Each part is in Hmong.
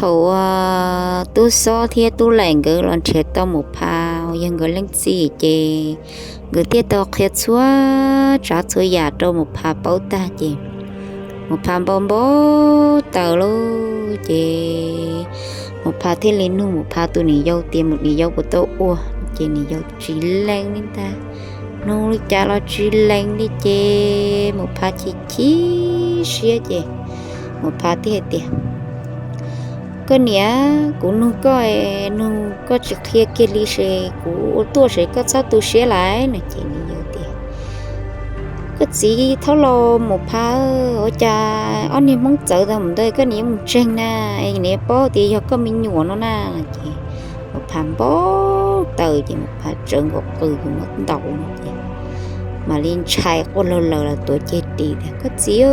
Thaum uas tub Xob thiab tub Laim nkawd los nrhiav tau Mus Pha, yog nkawd leej txiv ces nkawd thiaj tau qhia txhua tsav txhua yam rau Mus Pha paub tag ces Mus Pha npau npau taws lawm ces Mus Pha thiaj li nug Mus Pha tus niam yau tias, Mus, niam yau puas tau ua? Ces niam yau tsis lees li ntag, nug li cas los tsis lees li ces Mus Pha chim chim siab ces Mus Pha thiaj hais tias, Koj niam, kuv nug koj, nug koj tsis qhia kiag li ces kuv ua tuaj ces koj txhob tu siab lawm no. Ces niam yau tias, Koj txiv thaub laus Mus Pha, ua cas ob niag Hmoob txawv tag mus ntawd koj niam yuav mus ntseeg na, es niam paub tias yog koj me nyuam no na. Ces Mus Pha npau taws ces Mus Pha tsawv nkaus qw yuav muab ntaus no ces mam li ntshai quaj laug laws los tuav ceg ris tias, Koj txiv,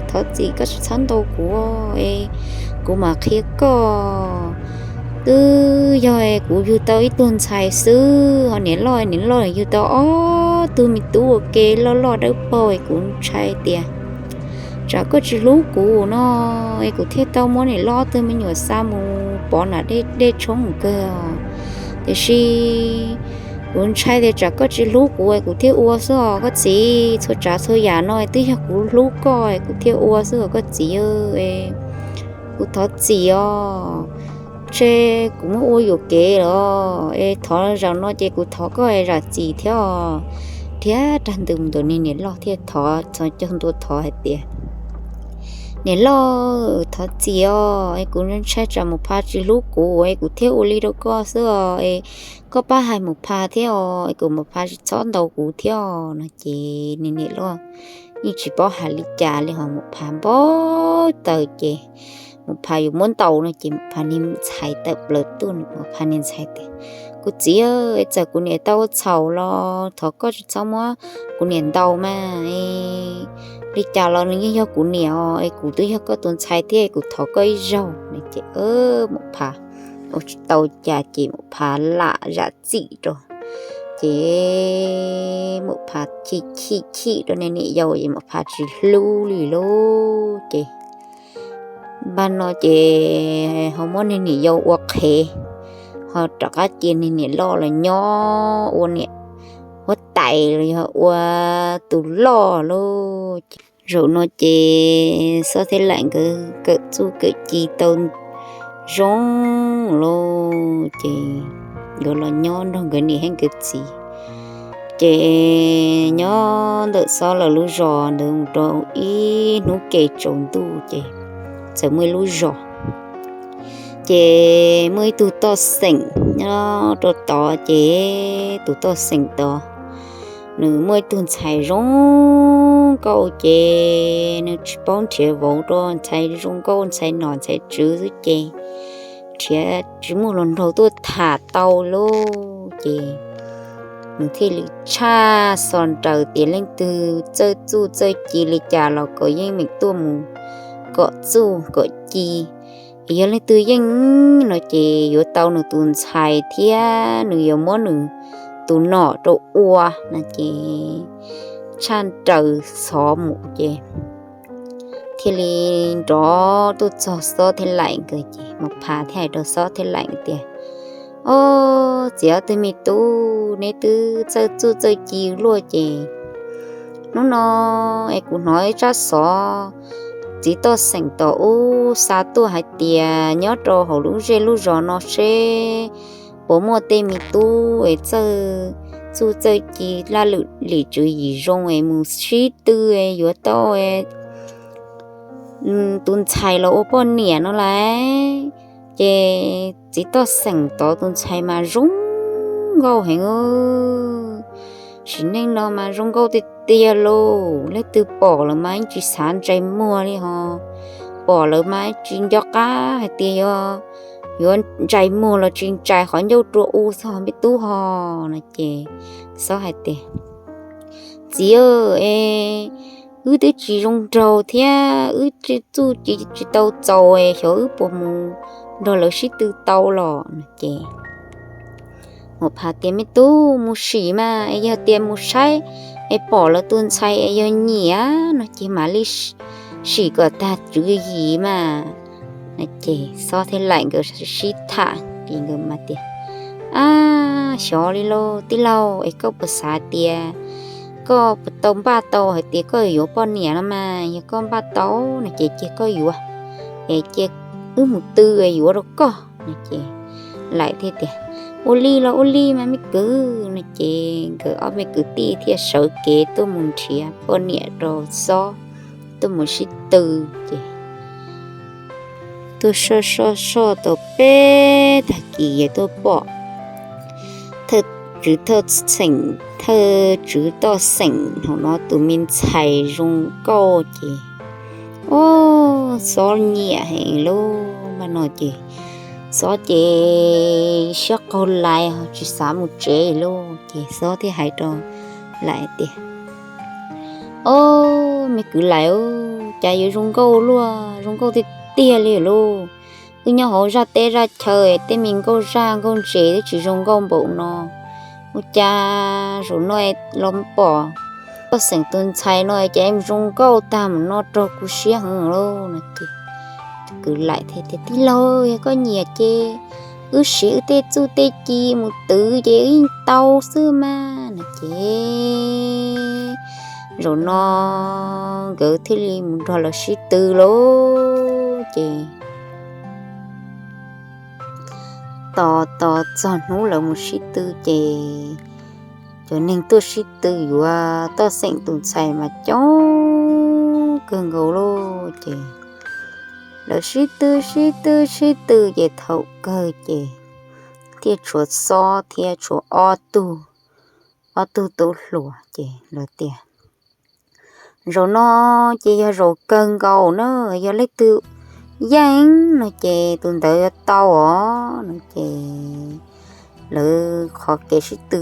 thov txim, koj tsis txhob ntaus kuv, kuv mam qhia koj. Twb yog kuv yug tau ib tug ntxhais xwb, ho niam loj, niam loj yug tau ob tug me tub ua ke loj loj dawb paug, kuv ntshai tias tsam koj tsis hlub kuv no, es kuv thiaj tau muab niam loj ob tug me nyuam xa mus pov nram dej tshoob kawg. Tiam sis kuv ntshai tias tsam koj tsis hlub kuv es kuv thiaj ua xwb os koj txiv. Txhua tsav txhua yam no twb yog kuv hlub koj es kuv thiaj ua xwb os koj txiv. Kuv thov txim os, ntshe kuv muab ua yuam kev los es thov zaum no ces kuv thov koj zam txim thiab os. Nrhiav tag ntws mus ntawm niag niam loj thiaj thov, txhos caug ntua thov hais tias, Niam loj, thov txiv os, es kuv ntshai tsam Mus Pha tsis hlub kuv es kuv thiaj ua li rau koj xwb os, es koj pab hais Mus Pha thiab os, es kom Mus Pha tsis txhob ntaus kuv thiab os no. Ces niag niam loj yeej tsis paub hais li cas li, ho Mus Pha npau taws ces Mus Pha yuav muab ntaus no ces Mus Pha niag ntxhais tawm plaws tuaj, Mus Pha niag ntxhais tias, Kuv txiv, txawm kuv niam tau ua txhaum los thov koj tsis txhob muab kuv niam ntaus mas, li cas los nws yeej yog kuv niam os, es kuv twb yog koj tus ntxhais thiab, kuv thov koj ib zaug no. Ces Mus Pha ua tsis tau cas ces Mus Pha lam zam txim rau. Ces Mus Pha chim chim chim rau niag niam yau es Mus Pha tsis hlub li lauj. Ces npaj no ces ho muab niag niam yau ua qhev, ho rov qab cia niag niam loj los nyob ua niam huab tais los yog ua tus loj lauj. Ces zaum no ces Xob thiab Laim nkawd kawm txuj kawm ci tau zoo lauj, ces nkawd los nyob nrog nkawd niam thiab nkawd txiv. Ces nyob ntawm Xob lawv lub zos ntawd mus rau ib hnub ke tsaus ntuj ces txawm muaj ib lub zos. Ces muaj ib tug toj xeem nyob rau tod, ces tus toj xeem tod nws muaj ib tug ntxhais zoo nkauj ces nws tsis paub nrhiav vauv rau ntxhais zoo nkauj ntxhais nom ntxhais tswv xwb ces nrhiav tsis muaj hluas nraug tuaj tham tau lauj. Ces nws thiaj li tshaj xo nraws tias leej twg txawj txuj txawj ci li cas los kom yeej meem tuaj mus kom txuj kom ci. Yog leej twg yeej no ces yuav tau nws tus ntxhais thiab nws yuav muab nws tus nom rau ua no ces tshaj nraws xov mus ces thiaj li nrov tuaj txog Xob thiab Laim nkawd ces Mus Pha thiaj hais rau Xob thiab Laim tias, Ob txiv ob tug me tub, neb twb txawj txuj txawj ci luaj ces hnub no es kuv hnov ib tsab xov txiv toj xeem tom ub xa tuaj hais tias nyob rau hauv lub zej lub zos no seb puas muaj tej me tub es txawj txuj txawj ci laj lwm lim tswv yim zoo es mus sib tw es yuav tau tus ntxhais los ua poj niam no lauj. Ces txiv toj xeem tod tus ntxhais mas zoo nkauj heev, sim neej no mas zoo nkauj tiag tiag lauj. Leej twg pom lawm mas yeej tsis xav ntsais muag li ho, pom lawm mas tsis nco qab hais tias yuav, yuav ntsais muag los tsis ntsais, qhov ncauj rua u xwb me tub ho no ces Xob hais tias, Txiv, es wb twb tsis zoo nraug thiab wb txuj ci tsis tau txaus, xyov wb puas mus nrog lawv sib tw tau los no ces Mus Pha tias, Me tub, mus sim mas, es yog tias mus saib es pom lawv tus ntxhais es yog nyiam no ces mam li sim kom tag tswv yim mas. No ces Xob thiab Laim nkawd sib tham ces nkawd mas tias, Ab, xyov li lauj tij laug, es koj puas xav tias koj puas tau npaj tau hais tias koj yuav poj niam no mas? Yog koj npaj tau no ces cia koj yuav, es cia wb mus tw yuav rau koj. No ces Laim thiaj tias, Ua li los ua li mas me kwv. No ces nkawd ob me kwv tij thiaj sawv kev tuaj mus nrhiav poj niam rau Xob tuaj mus sib tw. Ces tuaj soj soj soj tau peb tag kis tuaj pom thawj tswv, thawj xeem, thawj tswv Toj Xeem hauv no tus me ntxhais zoo nkauj ces, o, Xob nyiam heev lauj. Mas no ces Xob ces siab qaug lais tsis xav mus tsev lauj. Ces Xob thiaj hais rau Laim tias, O, me kwv Laim, cas yuav zoo nkauj luaj, zoo nkauj tiag tiag li lauj. Wb nyob hauv zaj teb zaj chaw tej me nkauj zaj nkauj ntses twb tsis zoo nkauj npaum no. Ua cas zaum no los pom Toj Xeem tus ntxhais no cas zoo nkauj tag mus no raug kuv siab heev lauj. No ces kwv Laim thiaj tias, Tij laug, yog koj nyiam ces wb siv wb tej txuj tej ci mus twv ces wb yeej tau xwb mas. No ces zaum no nkawd thiaj li mus nrog lawv sib tw lauj. Ces tos tos txog hnub lawv mus sib tw ces cov neeg tuaj sib tw yuav Toj Xeem tus ntxhais mas coob kawg nkaus lauj. Ces lawv sib tw sib tw sib tw ces thaum kawg ces thiaj tshuav Xob thiab tshuav ob tug, ob tug tub hluas ces lawv tias, Zaum no ces yog zaum kawg nkaus na, yog leej twg yeej no ces tus ntawd yuav tau os. No ces lawv qhov kev sib tw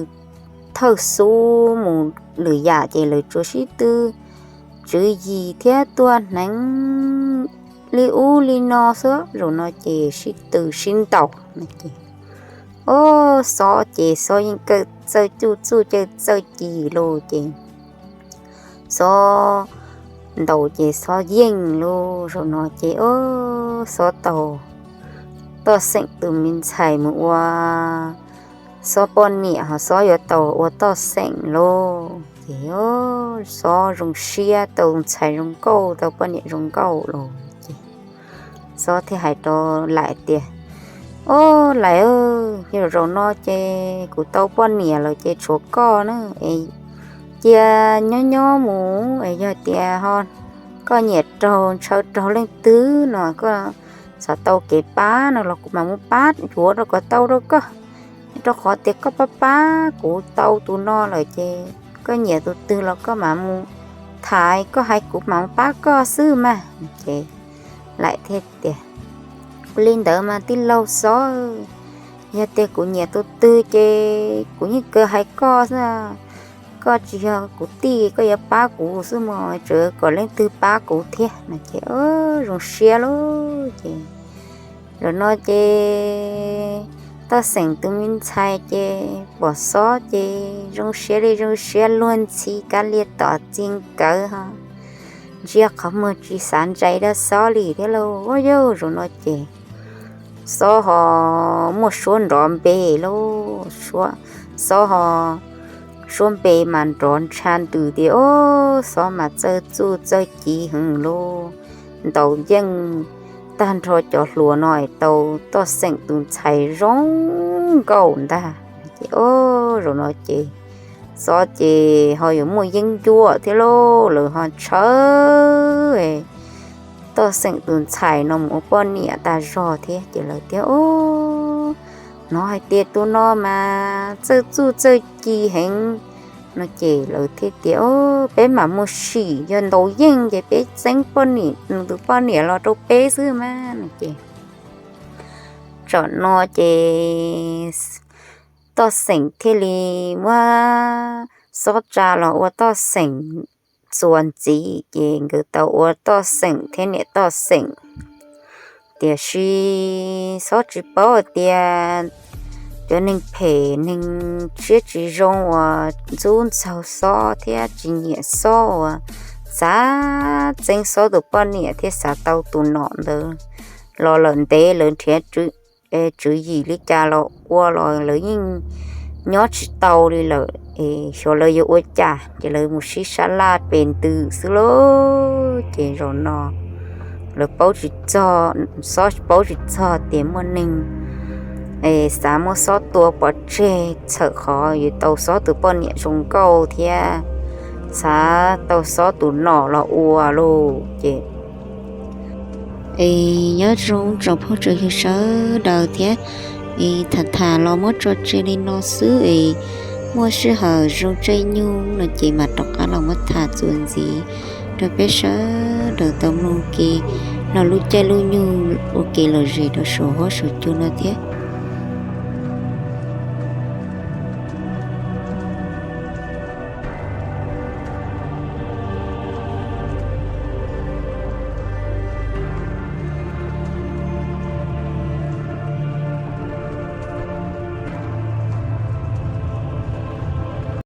thawj xub mus lwm yam ces lawv tsuas sib tw tswv yim thiab tua hneev li ub li no xwb. Zaum no ces sib tw sib ntaus no ces, o, Xob ces Xob yeej kawm txawj txuj txuj kawm txawj ci lauj. Ces Xob ntaus ces Xob yeej lauj. Zaum no ces, o, Xob tau Toj Xeem tus me ntxhais mus ua Xob poj niam, ho Xob yuav tau ua Toj Xeem lauj. Ces, o, Xob zoo siab tau ntxhais zoo nkauj, tau poj niam zoo nkauj lauj. Ces Xob thiaj hais rau Laim tias, O, Laim, yog zaum no ces kuv tau poj niam lawm ces tshuav koj na, es cia nyob nyob mus es yog tias ho koj nyiam raug ntshaw raug leej twg no koj xav tau kev pab no los kuv mam mus pab yuav rau kom tau rau koj. Rau qhov tias koj pab pab kuv tau tus no lawm ces koj nyiam tus twg los koj mam mus tham, koj hais kuv mam mus pab koj xwb mas. Ces Laim thiaj tias, Ua li ntawd mas tij laug Xob, yog tias kuv nyiam tus twg ces kuv yeej kawg hais koj xwb. Koj tsis yog kuv tij, koj yuav pab kuv xwb mas, tseem kom leej twg pab kuv thiab no ces, o, zoo siab lauj. Ces zaum no ces Toj Xeem tus me ntxhais ces pom Xob ces zoo siab li zoo siab luag ntxhi kav liam tom txij nkawv ho ntsia qhov muag tsis xav ntsais rau Xob li thiab lauj. Ua yog zaum no ces Xob ho muaj suab nrov npe lauj, Xob ho suab npe mas nrov ntsha ntws tias, o, Xob mas txawj txuj txawj ci heev lauj. Ntaus yeej tag nrho cov hluas no es tau Toj Xeem tus ntxhais zoo nkauj ntag. Ces, o, zaum no ces Xob ces ho yuav muaj yeeb ncuab thiab lauj, lawv ho ntshaw Toj Xeem tus ntxhais no mus ua poj niam tag zog thiab ces lawv tias, O, hnov hais tias tus no mas txawj txuj txawj ci heev no ces lawv thiaj tias, O, peb mam mus sim, yog ntaus yeej ces peb txeeb poj niam, nws tus poj niam los rau peb xwb mas no ces. Tsam no ces Toj Xeem thiaj li muab Xob tsa los ua Toj Xeem txuas ntxiv ces nkawd tau ua Toj Xeem thiab niam Toj Xeem. Tiam sis Xob tsis paub hais tias cov neeg phem neeg siab tsis zoo uas ntxub ntxaug Xob thiab tsis nyiam Xob uas xav txeeb Xob tus poj niam thiab xav tau tus nom ntawd los lawm ntev, lawv nrhiav tswv yim li cas los ua los lawv yeej nyob tsis tau li lawm. Xyov lawv yuav ua cas ces lawv mus sib sab laj pes ntws xwb lauj. Ces zaum no lawv paub tsis txog, xob paub tsis txog tias muaj neeg xav muab xob tua pov tseg txhawm qhov yuav tau xob tus poj niam zoo nkauj thiab xav tau xob tus nom los ua lauj. Ces es nyob zoo tsoom phooj tsoom ywg sawv daws thiab, es tham tham los muab tso tseg li no xwb es muaj sij hawm zoo tseb nyug no ces mam rov qab los muab tham txuas ntxiv rau peb sawv daws tau mloog ke, los lub caij lub nyoog ua ke lom zem rau saum huab saum cua no thiab.